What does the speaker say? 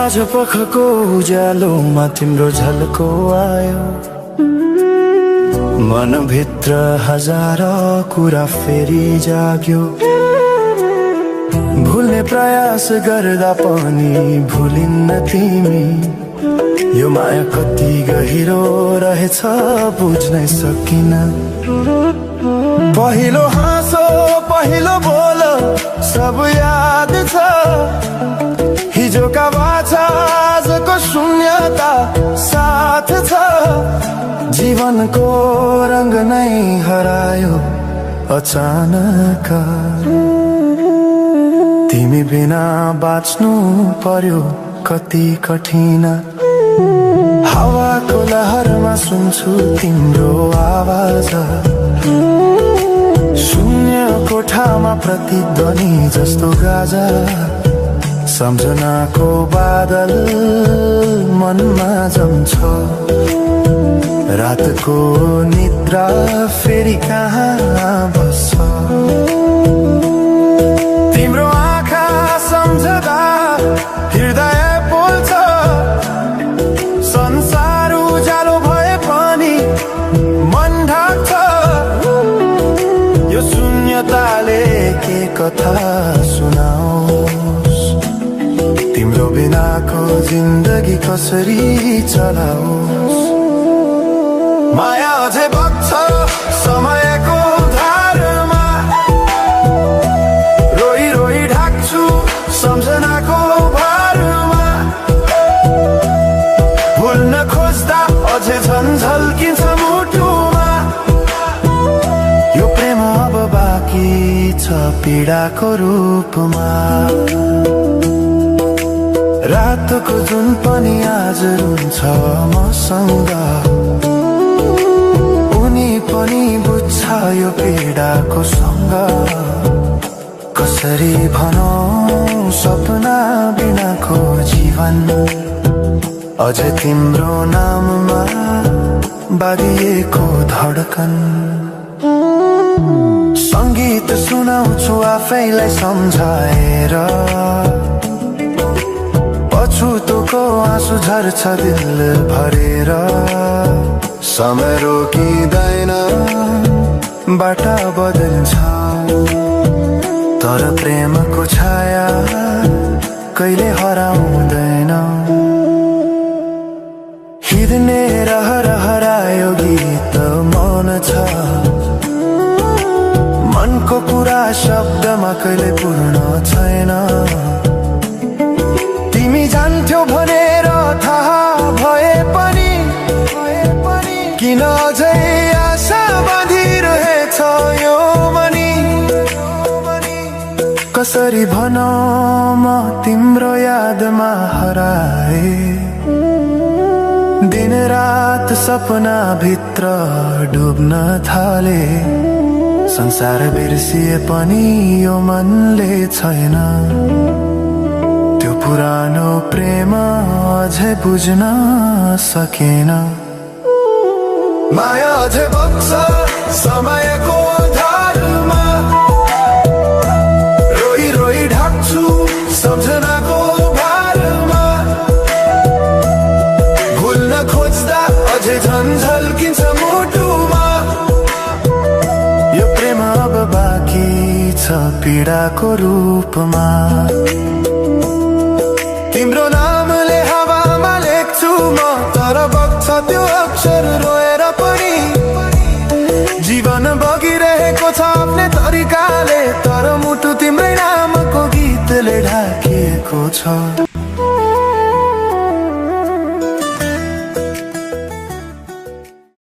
साँझ पखको उज्यालोमा तिम्रो झल्को आयो, मनभित्र हजार कुरा फेरि जाग्यो। भुल्ने प्रयास गर्दा पनि भुलिन्न तिमी, यो माया कति गहिरो रहेछ बुझ्नै सकिन। पहिलो हाँसो पहिलो बोल सब याद छ, हिजोका बाछा आजको शून्यता साथ छ। जीवनको रंग नै हरायो अचानक, तिमी बिना बाँच्नु पर्यो कति कठिन। हावाको लहरमा सुन्छु तिम्रो आवाज, शून्य कोठामा प्रतिध्वनि जस्तो गाजा। सम्झनाको बादल मनमा जम्छ, रातको निद्रा फेरि कहाँ बस्छ। तिम्रो आँखा सम्झदा हृदय पोल्छ, संसार उज्यालो भए पनि मन ढाक्छ। यो शून्यताले के कथा सुनाओस्, तिम्रो बिनाको जिन्दगी कसरी चलाओस्। माया अझै बग्छ समयको धारमा, रोई रोई ढाक्छु सम्झनाको भारमा। भुल्न खोज्दा अझै झन् झल्किन्छ मुटुमा, यो प्रेम अब बाँकी छ पीडाको रूपमा। रातको जुन पनि आज रुन्छ मसँग, उनी पनि बुझ्छ यो पीडाको सँग। कसरी भनौं सपना बिनाको जीवन, अझै तिम्रो नाममा बाँधिएको धडकन। संगीत सुनाउँछु आफैलाई सम्झाएर, पछुतोको आँसु झर्छ दिल भरेर। समय रोकिँदैन बाटा बदल्छ, तर प्रेमको छाया कहिले हराउँदैन। हिँड्ने रहर हरायो गीत मन छ, मनको कुरा शब्दमा कहिले पूर्ण छैन। तिमी जान्थ्यौ भनेर थाहा भए पनि किन अझै आशा बाँधिरहेछ यो मनी। कसरी भनौं म तिम्रो यादमा हराए, दिन रात सपना भित्र डुब्न थाले। संसार बिर्सिए पनि यो मनले छैन, त्यो पुरानो प्रेम अझै बुझ्न सकेन। माया अझै बग्छ समयको धारमा, रोई रोई ढाक्छु सम्झनाको भारमा। भुल्न खोज्दा अझै झन् झल्किन्छ मुटुमा, यो प्रेम अब बाँकी छ पीडाको रूपमा। तिम्रो नामले हावामा लेख्छु म, तर बग्छ त्यो अक्षर रोएर पनि। जीवन बगिरहेको छ आफ्नै तरिकाले, तर मुटु तिम्रै नामको गीतले ढाकिएको छ।